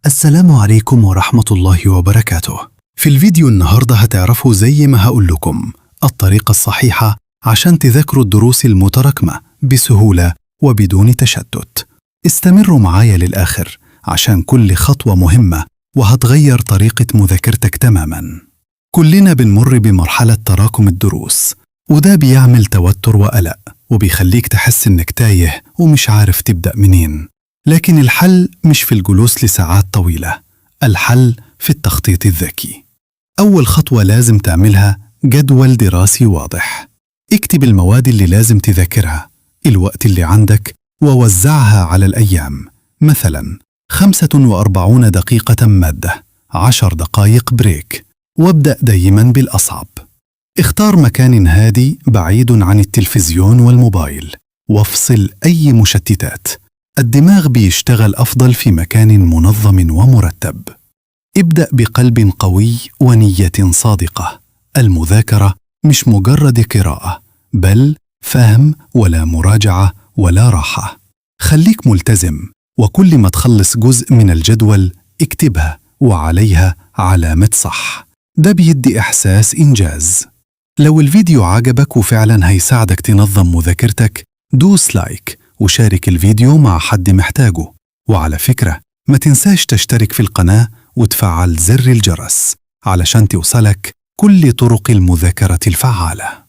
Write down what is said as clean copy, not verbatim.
السلام عليكم ورحمة الله وبركاته. في الفيديو النهاردة هتعرفوا زي ما هقول لكم الطريقة الصحيحة عشان تذاكروا الدروس المتراكمة بسهولة وبدون تشتت. استمروا معايا للآخر عشان كل خطوة مهمة وهتغير طريقة مذاكرتك تماما. كلنا بنمر بمرحلة تراكم الدروس، وده بيعمل توتر وقلق وبيخليك تحس إنك تايه ومش عارف تبدأ منين. لكن الحل مش في الجلوس لساعات طويلة، الحل في التخطيط الذكي. أول خطوة لازم تعملها جدول دراسي واضح. اكتب المواد اللي لازم تذاكرها، الوقت اللي عندك، ووزعها على الأيام. مثلا 45 دقيقة مادة، 10 دقائق break، وابدأ دايما بالأصعب. اختار مكان هادي بعيد عن التلفزيون والموبايل، وافصل أي مشتتات. الدماغ بيشتغل أفضل في مكان منظم ومرتب. ابدأ بقلب قوي ونية صادقة. المذاكرة مش مجرد قراءة، بل فهم ولا مراجعة ولا راحة. خليك ملتزم، وكل ما تخلص جزء من الجدول اكتبها وعليها علامة صح. ده بيدي إحساس إنجاز. لو الفيديو عجبك وفعلا هيساعدك تنظم مذاكرتك، دوس like وشارك الفيديو مع حد محتاجه. وعلى فكرة، ما تنساش تشترك في القناة وتفعل زر الجرس علشان توصلك كل طرق المذاكرة الفعالة.